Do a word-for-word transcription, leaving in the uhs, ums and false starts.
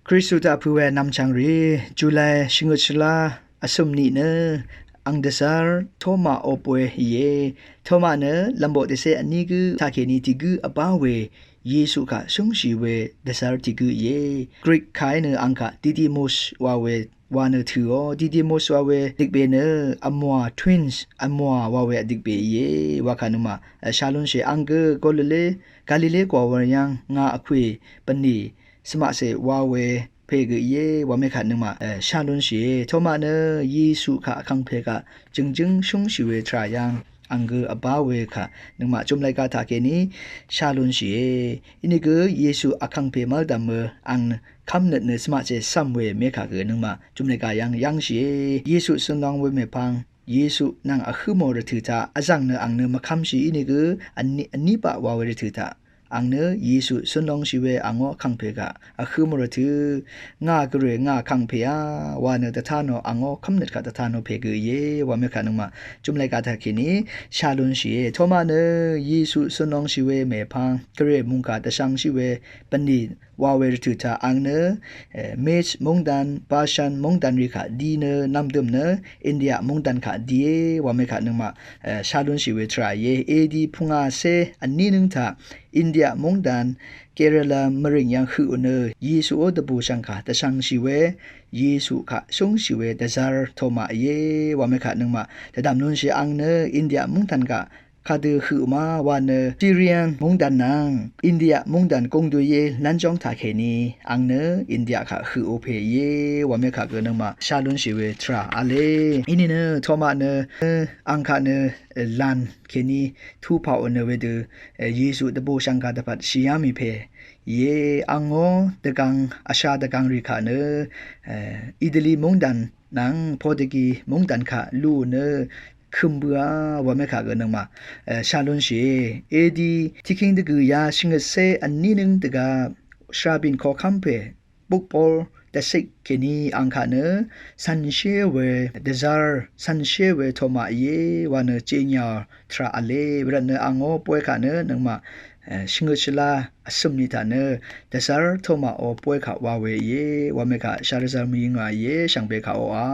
Kristu taq pø̄ we nvmchvng rì, July shvngøt shvlá vsø̀m niq nø ang dvzv́r Toma opwe íe. Toma nø lv̀mboq dvcé vní gǿ taqkèní tiq gǿ vbá we Yesu kaq shúngshì we dvzv́r tiq gǿ íe. Greek kàí nø ang kaq Didymus wa we wa nø tø̀ò. Didymus wa we døkbe nø vmwà, twins, vmwà wa we vdøkbe íe. Wa kaq nøngmaq shalunshì, ang gø Galile, Galile gwà wur yv́ng ngà vkwè bvnì svmaqcè wa we pè gø íe. Wa mekaq nøngmaq shalunshì, Toma nø Yesu kaq vkàngpè kaq jø̀ngjǿng shúngshì we tvrà yv́ng ang gø vbá we kaq nøngmaq jumlai ga taqkèní shalunshìe. Inìgø Yesu vkàngpè mv́ldv̀mø ang kv́mnøt nø svmaqcè cv́m we mekaq gø nøngmaq jumlai ga yv́ng yv́ngshìe. Yesu cønlong we mèpvng, Yesu nvng vhǿ mò rvtø̀ taq vzv̀ng nø ang nø mvkv́mshì. Inìgø vní, vní baq wa we rvtø̀ taq ang nø Yesu cønlongshì we angó vkàngpè kaq vhǿ mò rvtø̀, ngà gvrè, ngà vkàngpèá wa nø dvtá nò, angó kv́mnøt kaq dvtá nò pè gø íe. Wa mekaq nøngmaq jumlai ga taqkèní shalunshìe. Toma nø Yesu cønlongshì we mèpvng gvrè mungkà dvshvngshì we bvnì wa we rvtø̀ taq ang nø Med mungdan, Pashan mungdan rì kaq di nø nvmdø̀m nø India mungdan kaq die. Wa mekaq nøngmaq shalunshì we tvrà íe. A D pungacé vní nǿng taq India mungdan Kerala mvrìng yv́ng høq nø Yesuó dvbùshv̀ng kà dvshvngshì we, Yesu kaq shúngshì we dvzv́r Toma íe. Wa mekaq nøngmaq dvdv̀m lunshì, ang nø India mungdan kaq kadø høq ma wa nø Syrian mungdan nvng India mungdan gungdø íe. Lv́njóng taqkèní ang nø India kaq høqò pè íe. Wa mekaq gø nøngmaq shalunshì we tvrà v̄le. Inìnø Toma nø ang kaq nø lan kèní tupaò nø wedø Yesu dvbùshv̀ng kà dvpvt shìá mì pè íe. Angó dvgvng, vsha dvgvng rì kaq nø Italy mungdan nvng Portugi mungdan kaq luò nø køm bøa. Wa mekaq gø nøngmaq shalunshìe. A D tiqkíng dvgø̀yá shvngøtcé vní nǿng dvgvp shvrabìn koqkv́m pè bukbor dvcik kèní ang kaq nø cv̀nshé we dvzv́r, cv̀nshé we Toma íe wa nø jenyà tvrà v̄le. Wervtnø angó bóy kaq nø nøngmaq shvngøt shvlá vsø̀m ni taq nø dvzv́r Tomaò bóy kaq wa we íe. Wa mekaq sharvzv́r mvyǿngà íe, shvngbe kaq oqà.